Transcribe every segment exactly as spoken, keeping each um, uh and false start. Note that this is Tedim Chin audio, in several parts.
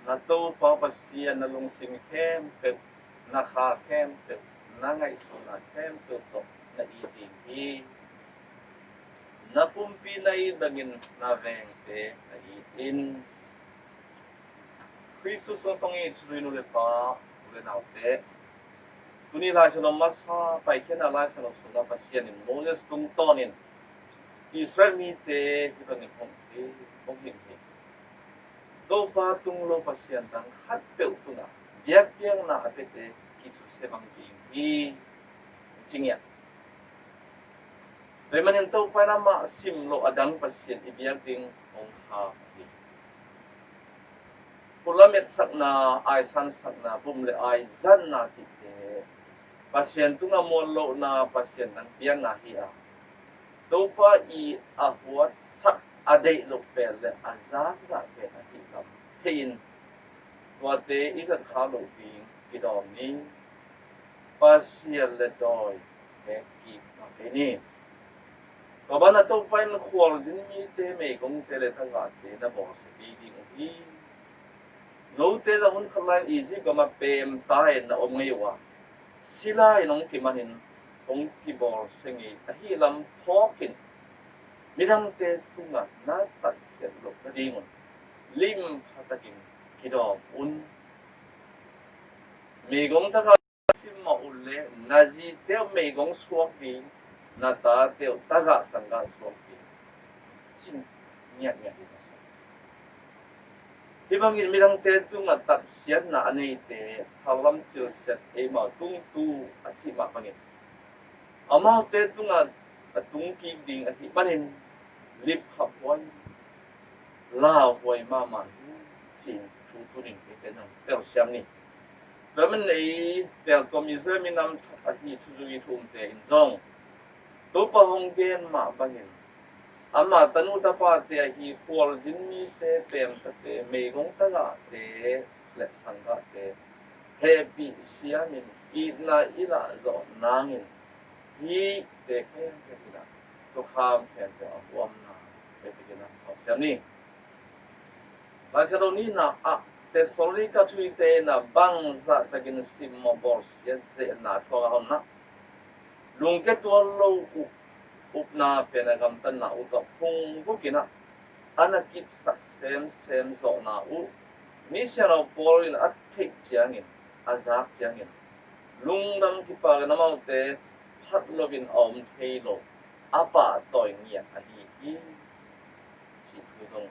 Na Topa Pasian na lungsim khempeuh, na kha khempeuh, na ngaihsutna khempeuh tawh na it ding hi. Na pumpi na it bangin na vengte na it in. Khristu sung tong i thuzui nu le pa, u le naute, tuni Lai Siangtho masa Paikhiatna Lai Siangtho sungah Pasian in Moses tungtawnin Israel mite hih bangin hong hi, hong hilh hi. Topa tung lo pasian dang khatpeuh tungah biakpiakna a piate kisusia mang ding hi, ci ngiat. Tua ahih manin Topa in amah sim loh a dang pasian i biak ding hong khak hi. Pullam etsakna, aisansakna, bum le ai zatna cihte Pasian tungah muan lohna, Pasian dang piakna hi a, Topa i a huatsak, a deih loh pen le a zakna pen ahih lam thei in, tuate i zat khak loh ding kidawm ni. Pasian le dawi hek kik mah kei ni. Tua banah Topa in khualzin mite, meigongte le tagahte na bawlsia kei ding uh hi. Note zong hun khat lai-in Egypt gamah peemta in na om ngei uh a, sila in hong kimanin hong kibawlsia ngei ahih lam phawkin midangte tungah na tatkhiat loh nadingun limpha takin kidawm un. Meigong tagah simmawh uh leh na zite uh meigong suak ding, na tate uh tagah sanggah suak ding, ci ngiatngiat hi. Hih bangin midangte tungah tatsiatna a neite thalam cilsiat eimau tungtu a cih mah bangin amaute tungah a tungkik ding ahih manin lipkhaphuai, lauhuai mahmah hi, ci-in thu tunin eite in hong telsiam ni. Tua ahih manin ei teltuam Israel minam thak ahi thuzui thu umte in zong Topa hong gen mah bangin ama tanu tapate ahi khualzin mite, peemtate, meigong tagahte le sanggahte hehpih siamin itna i lah zawh nangin hihte khempeuh in ah thukham khempeuh a huamna bek in ah hong siam ni. Lai Siangtho nihna ah Thessalonika thuhilhte in ah bangzah takin simmawh bawlsiat zeihna thuak a om na, lungkia tuan lo uh upna pen a gamtatna uh tawh phungvuk in ah a na kipsak semsem zawhna uh Misiangtho Paul in a theih ciangin, a zak ciangin, lungdam kipakin amaute phat loin a om thei lo a pahtawi ngiat ahi hi, cih thu zong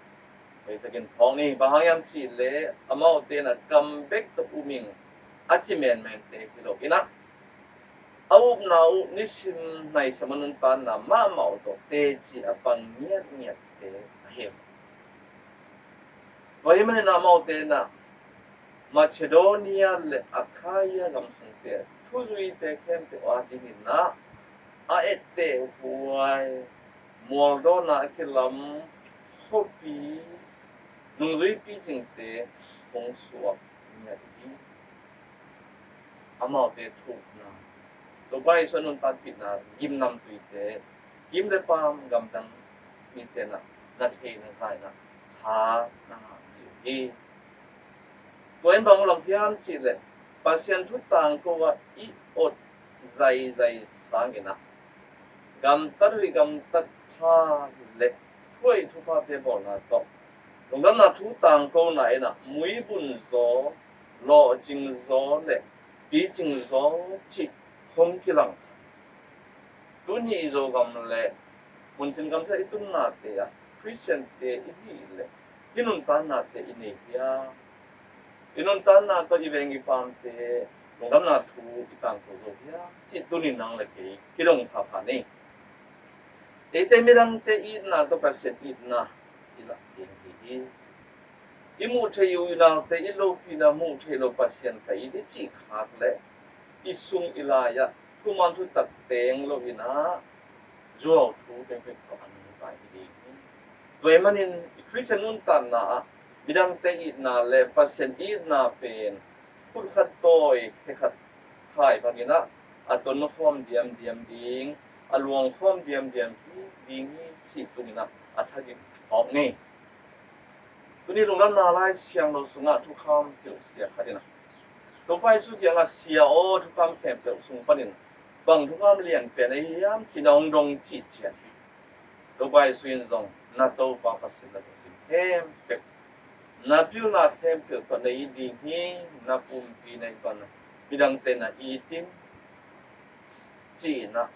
hoihtakin phawk ni. Bang hang hiam cih leh amaute in ah kam bek tawh um ing a ci menmente hi lo in ah, a upna uh nisim hnaihsam a nuntakna mahmah uh tawh teci a pang ngiatngiatte ahi hi. Tua ahih manin amaute in ah Macedonia le Akhaia gamsungte thuzuite khempeuh adingin ah a ettehhuai, mualdawna a kilam khuapi, nungzuipi cingte hong suak ngiat hi. Amaute thukna, Topa Jesuh nuntakpihna gimnamtuite, gim le paam gamdang mite in ah na thei na zai in ah tha na ngah ding uh hi. Tua in bang lam hiam cih leh Pasian thu tangko ah i ot zaizai sangin ah gamtat uh i gamtat pha le thuhoih thuphate bawlna tawh lungdamna thu tangkona in ah muibun zaw, lawhcing zaw le picing zaw cih hong kilangsak. Tuni i Zogam le muncin gamtat i tunnate ah Khristiante i hih leh hih nuntaknate i nei hiam? I nuntakna tawh i veng i paamte lungdamna thu i tangko zo hiam cih tuni nang le kei kidong phapha ni. Eite midangte itna tawh Pasian itna i lah ding hi hi. I muh theih uh i naute i lopihna muh theih lo Pasian ka it i cih khak leh i sung i lai-ah thuman thutak teng lo in ah zuau thu pekpek tawh an vai hi ding hi. Tua ahih manin i Khristian nuntakna ah midangte itna le Pasian itna pen khut khat tawi khe khat khai bangin ah a tonkhawm diamdiam ding, a luangkhawm diamdiam hi ding hi cih tungin ah a thagim phawk ni. Tuni lungdamna Lai Siangtho sungah thukham hilhsia khat in ah, Topa Jesu kiangah, "Sia aw, thukham khempeuh sung panin bang thukham lianpen ahi hiam?" ci-in a hong dong cih ciat hi. Topa Jesu in zong, "Na Topa Pasian na lungsim khempeuh, na pilna khempeuh tawh na it ding hi, na pumpi na hih bangin midangte na it in," ci-in ah,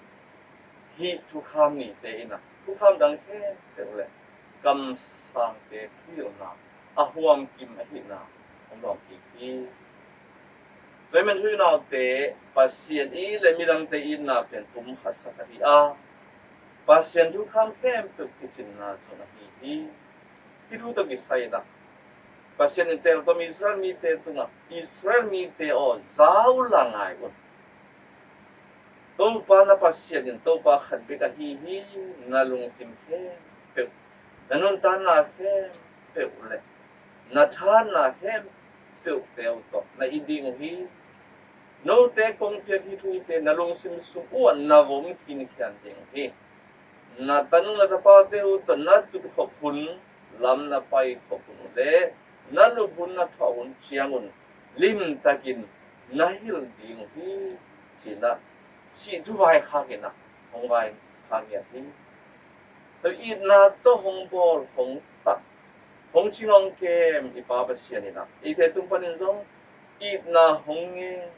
hih thukham nihte in ah thukham dang khempeuh le kamsangte thuhilhna a huamkim ahihna hong dawng kik hi. Tua ahih manin u le naute, Pasian it le midangte itna pen pumkhat sak ahi a, Pasian thukham khempeuh kicinna zong ahi hi. Hih thu tawh kisai in ah, Pasian in teeltom Israel mite tungah, "Israel mite aw, za unla ngai un. Topa na Pasian in Topa khat bek ahi hi. Na lungsim khempeuh, na nuntakna khempeuh le na thahatna khempeuhte uh tawh na it ding uh hi. Note kong piak hih thute na lungsim sung uh ah na vom khinkhian ding uh hi. Na tanu na tapate uh tawh na tutkhop hun, lam na paikhop hun uh le na lup hun na thawh hun ciangun limtakin na hilh ding uh hi," ci-in ah, sih thu vaikhak in ah hong vaikhak ngiat hi. Tua itna tawh hong bawl, hong tak, hong cing, hong kem i Pa Pasian in ah eite tung panin zong itna hong ngen,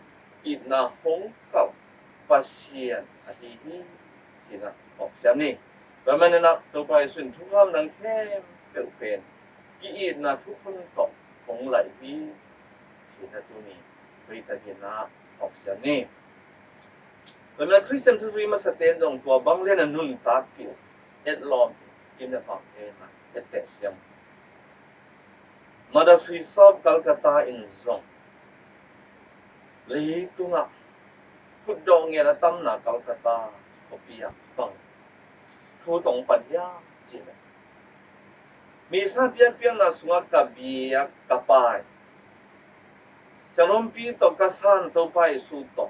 itna hong kalh Pasian ahi hi, ci-in ah hawksiam ni. Tua ahih manin ah Topa Jesu in thukham dang khempeuh pen ki-itna thukhun tawh hong laih hi, ci-in ah tuni hoihtakin ah hawksiam ni. Tua ahih manin ah Khristian thuzui masate in zong tua bang lian a nuntak kik uh, etlawm, i na pangte na etteh siam. Mother Teresa of Calcutta in zong leitungah khutdawh ngen a tamna Calcutta khuapi ah bang thu tawh hong pan hiam cih leh, "Missa piakpiakna sungah ka biak ka pai, sianglompi tawh ka san Topa Jesu tawh,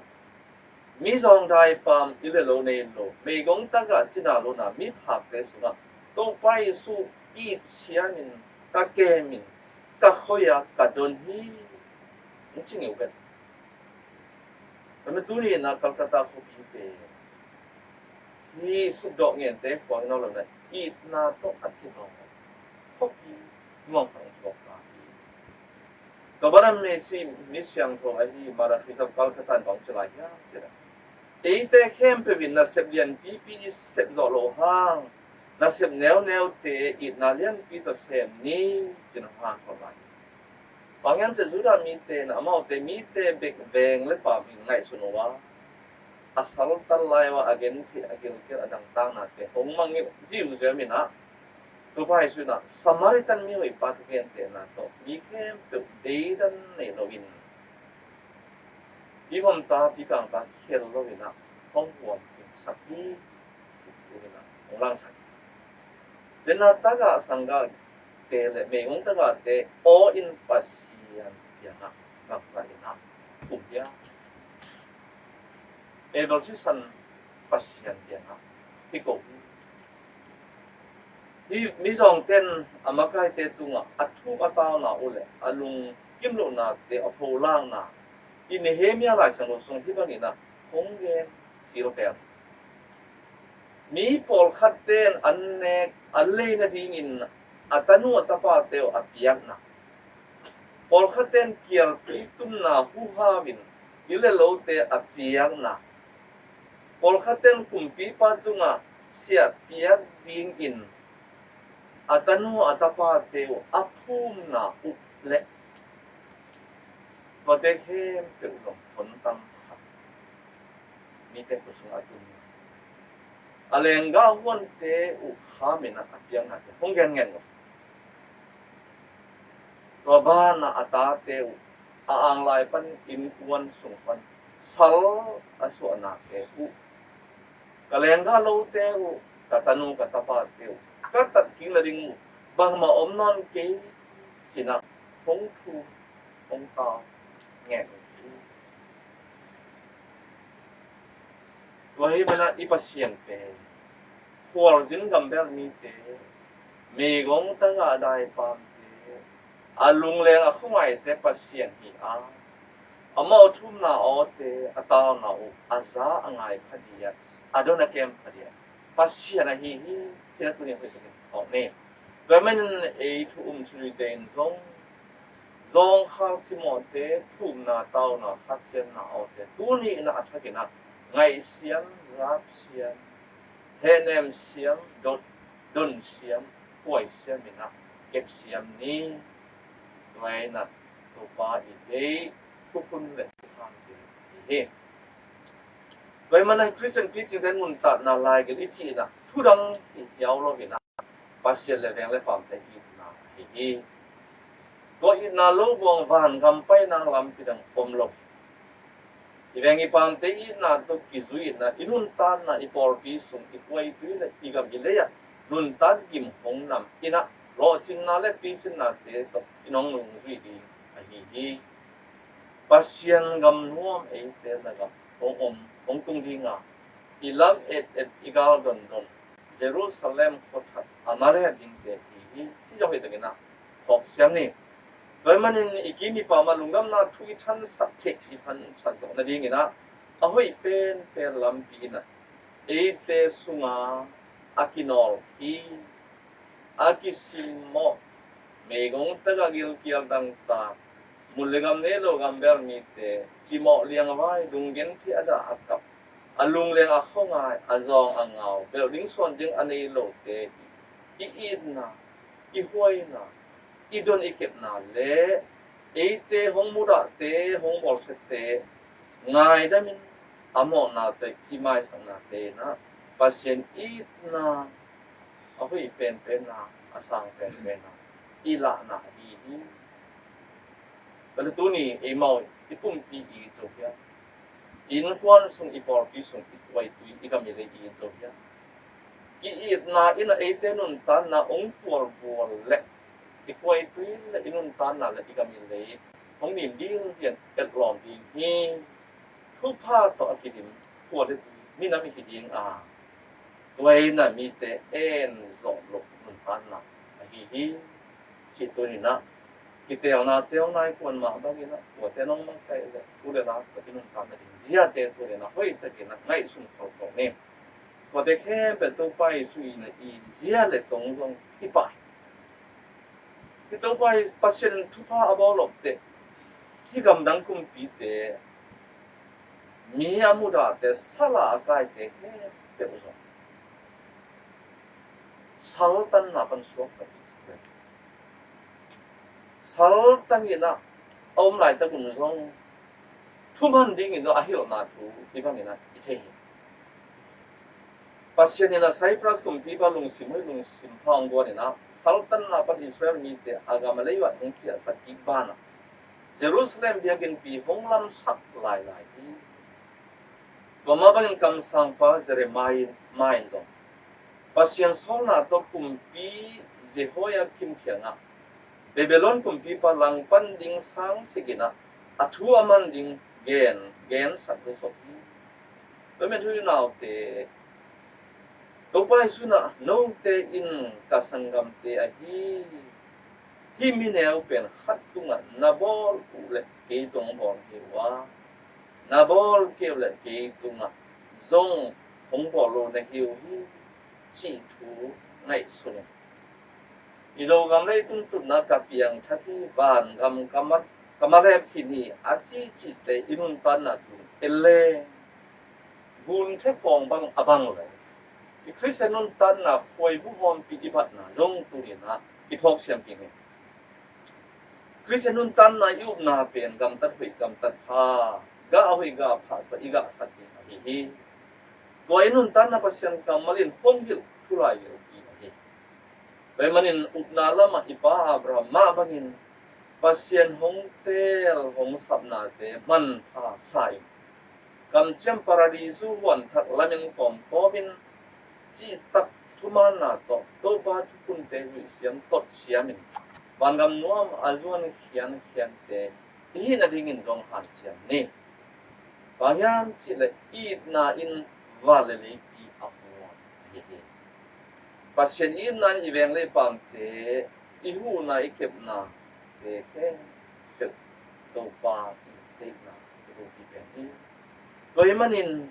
mizawng daipam, inn le lo nei lo, meigong tagah cina lona miphakte sungah Topa Jesu it siamin, ka kemin, ka khoi-a ka don hi," hong ci ngeu vet. Tua ahih manin tuni in ah Calcutta khuapi pen hih khutdawh ngente khua hi nawn lo in ah itna tawh a kinawng khuapi nuam khat hong suak ta hi. Tua banah mi si, mi siangtho ahi Mother Teresa of Calcutta in bang ci lai hiam cih leh, "Eite khempeuh in nasep lianpipi i sep zawh loh hang, nasep neuneute itna lianpi tawh sem ni," ci-in hong hanthawn lai hi. Bang hiam cih leh Judah mite in ah amaute mite bek veng le pam in ngaihsun uh a, a saltal lai uh a, a gentheih, a gilkial, a dangtaknate hong mangngilh ziauziau in ah, Topa Jesu in ah Samaritan mihoihpa thugentehna tawh mi khempeuh deidan nei loin, pi bawmta, pi kangta khel lo in ah hong huamkimsak hi, ci-in ah hong langsak hi. Tua in ah tagah sanggahte le meigong tagahte aw in Pasian kiangah bangzah in ah khum hiam? Evel sisan Pasian kiangah hi ko hi. Hih mizawngte in a makaite tungah a thuk a tauna uh le a lungkim lohnate a pholakna, i Nehemiah Lai Siangtho sung hih bangin ah hong gen ciltel. Mi pawlkhatte in an nek, an lei nadingin a tanu a tapate uh a piakna, pawlkhatte in kialpi tumna huhau in inn le lote a piakna, pawlkhatte in kumpipa tungah siah piak dingin a tanu a tapate uh a phumna uh le tuate khempeuh zong hon tam kha. Mite khut sungah a tum, a lenggah huante uh khamin ah a piaknate hong genngen uh. Tua banah a tate uh a anglai pan, innkuan sung pan sal a suahnate uh, ka lenggah lote uh, ka tanu ka tapate uh ka tatkik nading uh bangmah om nawn kei, ci-in ah hong thum, hong tau ngen uh hi. Tua ahih manin ah i Pasian pen khualzin gambel mite, meigong tagah daipamte, A lungleng a khuangaite Pasian hi a, amau thumna awte a tauna uh a za a ngai phadiat, a don a kem phadiat Pasian ahi hi. Thina tunin hoih takin thawk ni. Tua manin ei thu um thunuite in zong zawngkhal cimawhte thumna, tauna, khatsiatna awte tuni inah a thakinah ngaihsiam, zapsiam, hehnem siam, don, don siam, puai siam inah kep siam ni. Tua inah Topa i deih thukhun le thukham ding hi. Tua i manah Khristian picingte nuntakna laigil i cih inah thudang i hiau lo inah Pasian le veng le pamte itna ahi hi. Tua itna lo buang vangam paina lampi dang om lo. I veng i pamte itna tawh kizui inah i nuntakna, i pawlpi sung, i kuaitui le i gam i lei ah nuntak gim hong nam inah lawhcinna le picinnate tawh i nong nungzui ding ahi hi. Pasian gam nuam eite na gam hong om, hong tung dinga i lam et et, i gal dondon Jerusalem khuathak a malep dingte hi hi. Ci zong hi takinah phawk siam ni. Tua i manin i kim i pam ah lungdamna thu i thansak khek, i thansak zawh nadinginah a hoih penpen lampi inah eite sunga a kinawl hi, a kisimmawh, meigong tagah gilkial dangtak, mun le gam nei lo gambel mite, cimawh liangvai, lunggen thei a dah a kap, a lungleng a khuangai, a zawng a ngau, belh ding suan ding a nei lote i itna, i huaina, i don i kepna le eite hong mudahte, hong bawlsiate ngaidamin a mawhna tawh i maisaknate inah Pasian itna a hoih penpenna, a sang penpenna i lahna ahi hi. Tua le tuni eimau i pumpi i it zo hiam? I innkuan sung, i pawlpi sung, i kuaitui, i gam i lei i it zo hiam? Ki-itna inah eite nuntakna hong pualbual leh i kuaitui le i nuntakna le i gam i lei hong nim dildil, etlawm ding hi. Thupha tawh a kidim khua le tui minam i hi ding a, tua inah mite en zawh loh nuntakna ahi hi. Cih tuninah kiteelna teelna i kuan mah banginah tuate nong makaih le tu le la tawh i nuntakna ding ziate tuninah hoih takinah ngaihsun khol khol ni. Tuate khempeuh Topa Jesu inah i zia le tong zong hi pah hi. Hih Topa hi Pasian thupha a bawl lopteh hih gamdang kumpite mi a mudahte sala a kaite khempeuh zong saltanna pan suak tak hi. Saltang inah a om laitak un zong thuman dingin zong a hilhna thu i bangin ah i thei hi. Pasian in ah Cyprus kumpipa lungsim hoih lungsim pha hong guan in ah saltanna pan Israel mite a gam a lei uh ah hong ciahsak kik banah Jerusalem biakinnpi hong lamsak lailai hi. Tua mah bangin kamsangpa Jeremiah in zong Pasian sawlna tawh kumpi Jehoiakim kiangah Babylon kumpipa langpan ding sang sik in ah a thu a man ding gen, gensak husuk hi. Tua men thu i naute, Topa Jesu in ah note in ka sanggamte ahi hi. Hih mi neu pen khat tungah na bawl uh leh kei tungah bawl hi uh a, na bawl kei uh leh kei tungah zong hong bawl lo na hi uh hi, cih thu ngaihsun in. I Zogam lei tuntutna ka piangthak hi, vangam ka ma, ka malep khin hi a cihcihte i nuntakna tung en leng gun khe kawng bang a bang lo. I Khristian nuntakna khuaibu hawmpi i batna zong tuni in ah i phawk siam kik hi. Khristian nuntakna i upna pen gamtat hoih gamtat pha, gah hoih gah pha tawh i gahsak ding ahi hi. Tua i nuntakna Pasian kammal in hong hilh thulai gilpi ahi. Tua ahih manin upna lamah i pa Abraham mah bangin Pasian hong teel hong sapnate manpha sa in, kamciam Paradisu huan thak lamin kawmkawmin cihtak thumaanna tawh Topa thukhunte zuih siam tot siamin vangam nuam a zuan khiankhiante i hih nadingin zong hanciam ni. Bang hiam cihleh itna in van le leipi a huam ahi hi. Pasian itna in i veng le i pamte, i huhna, i kepna, te khempeuh Topa itna i Topa pen hi. Tua ahih manin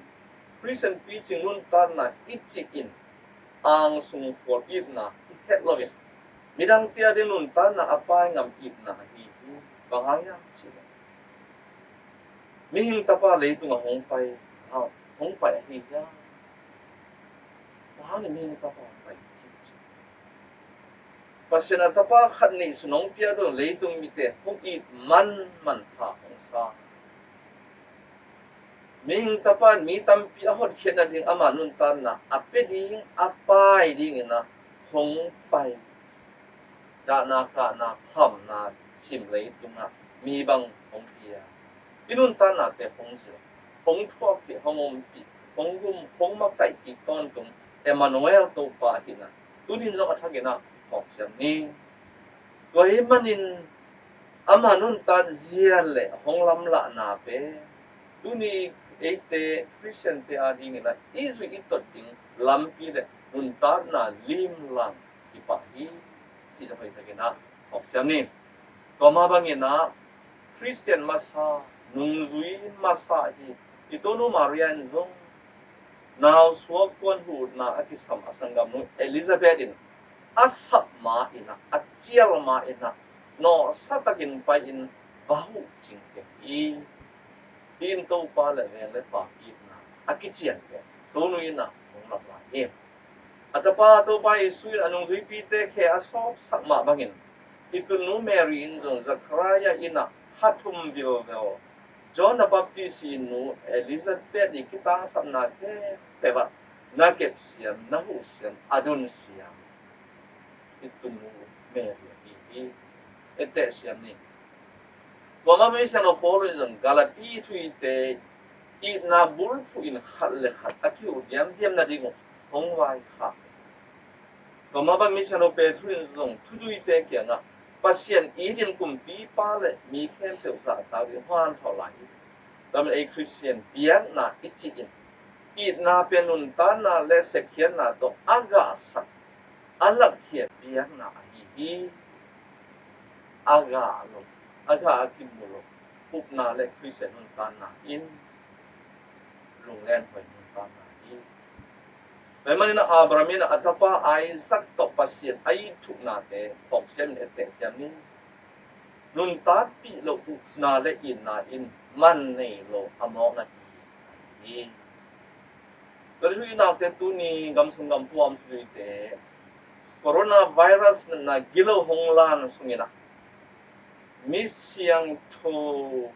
Khristian picing nuntakna i cih in angsung khual itna i het loin midangte ading nuntakna a pai ngam itna ahi hi. Bang hang hiam cih leh mihing tapa leitungah hong pai, hong pai ahi hiam? Bang hang mihing tapa hong pai cih cih Pasian a tapa khat neihsun hong piak dong leitung mite hong it manman tha hong sa. Mihing tapa in mi tampi a hotkhiat nading ama nuntakna a pia ding a pai dingin a hong pai. Dahna kahna phamna sim leitungah mi bang hong pia. I nuntaknate hong zil, hong thuakpih, hong ompih, hong gum, hong makaihpih tawntung Emmanuel Topa ahihna tunin zong a thakin a phawk siam ni. Tua ahih manin ama nuntak zia le hong lamlahna pen tuni eite Khristiante adingin a i zuih i tot ding lampi le nuntakna limlang hi pah hi. Cih zong hoih takin a phawk siam ni. Tua mah bangin a Khristian masa, nungzui masa hi i Tonu Maria in zong nau suak kuan huhna a kisam a sanggamnu Elizabeth in a sap ma in a, a cial ma in a, nawhsa takin pai-in va huh cing keng hi. Hih in Topa le veng le pa itna a kician pen Tonu in a hong lak lai hi. A tapa Topa Jesu in a nungzuipite khe a sawpsak mah bangin i tunnu Mary in zong Zechariah in a kha thum vilvel John a baptisi nu Elizabeth i kitangsapna khempeuh ah na kep siam, na huh siam, a dun siam i tunnu Mary ahi hi. Etteh siam ni. Tua mah bangin Siangtho Paul in zong Galati thuhilhte itna bulphuh in khat le khat a kihuh diamdiam nading uh hong vaikhak. Tua mah bangin Siangtho Peter in zong thuzuite kiangah Pasian it in kumpipa le mi khempeuh zahtak ding hong hanthawn lai hi. Tua manin ei Khristian biakna i cih in itna pen nuntakna le sepkhiatna tawh a gahsak, a lakkhiat biakna ahi hi. A gah lo, a gah a kimu lo upna le Khristian nuntakna in lunglen huai nuntakna hi. Tua ahih manin Abraham in a tapa Isaac tawh Pasian a it thuknate phawk siam in etteh siam ni. Nuntakpih loh upna le itna in man nei lo a mawkna hi. Tua leh i naute tuni gamsung gampu a om thuzuite coronavirus natna gilo hong lan sungin a mi siangtho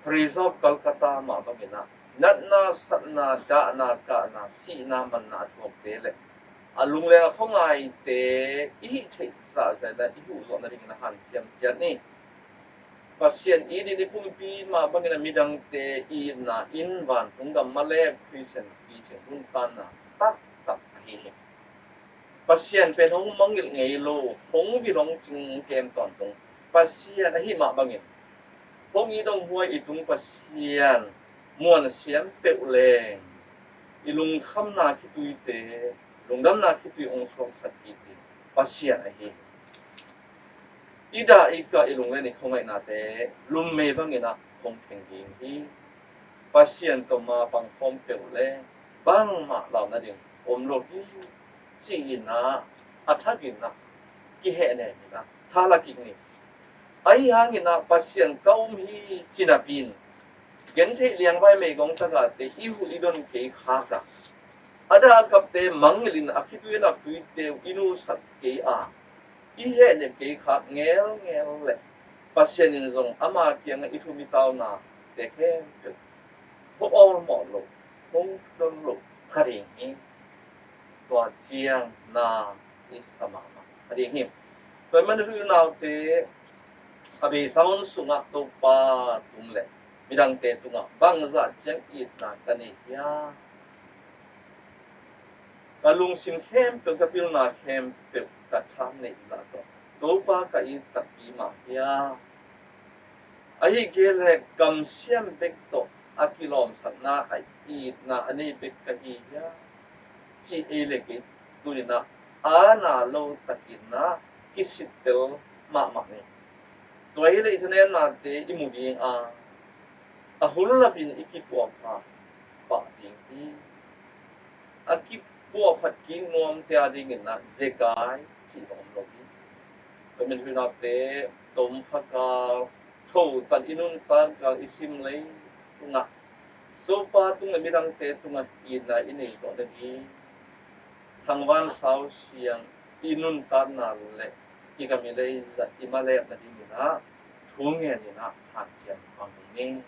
Teresa of Calcutta mah bangin a natna, satna, dahna, kahna, sihna, manna a thuakte le a lungleng a khuangaite i hih theih zahzah in a i huh zawh nadingin a hanciam ciat ni. Pasian it in i pumpi mah bangin a midangte i itna in vantung gam mah le Khristian picing nuntakna taktak ahi hi. Pasian pen hong mangngilh ngei lo, hong vil hong cing kem tawntung Pasian ahih mah bangin hong it hong huai i tung Pasian muansiam peuh leng i lungkhamna khituite, lungdamna khitui hong suaksak kik ding Pasian ahi hi. I dah i kah, i lunglen, i khuangaihnate lummei bangin a hong kheng ding hi. Pasian tawh mapang khawm peuh le bangmah lau nading om lo hi, ci-in a, a thakin a kihehnem in a thala kik ni. Ahi hangin a Pasian ka um hi ci napi-in gentheih liangvai meigong tagahte i huh i don kei khak a, a dah a kapte mangngilh in a khitui a naktuite uh i nusak kei a, i hehnep kei khak ngelngel leh Pasian in zong ama kiangah i thum i taunate khempeuh hong awlmawh lo, hong thudon lo kha ding hi. Tua ciang na i sa mahmah kha ding hi. Tua ahih manin i unaute, a beisa hun sungah Topa tung le midangte tungah bangzah ciang itna ka nei hiam? Ka lungsim khempeuh, ka pilna khempeuh, ka thaneih zah tawh Topa ka it takpi mah hiam? Ahih kei leh kamsiam bek tawh a kilawmsakna, a itna a nei bek ka hi hiam? Cih ei le kei tuni-in ah aana lo takin ah kisittel mahmah ni. Tua hi leh i thanemnate i mu ding a, a hun lapin i kipuahphat pah ding hi. A kipuahphat kik nuamte a dingin ah zekai cih a om lo hi. Ka mithuinate, tomkha kal, thotat i nuntak kal i sim leitungah Topa tung le midangte tungah itna i nei zawh nading, thangvan sau siang i nuntakna le i gam i lei zat i malep nadingin ah thu ngenin ah hanciam pang ni.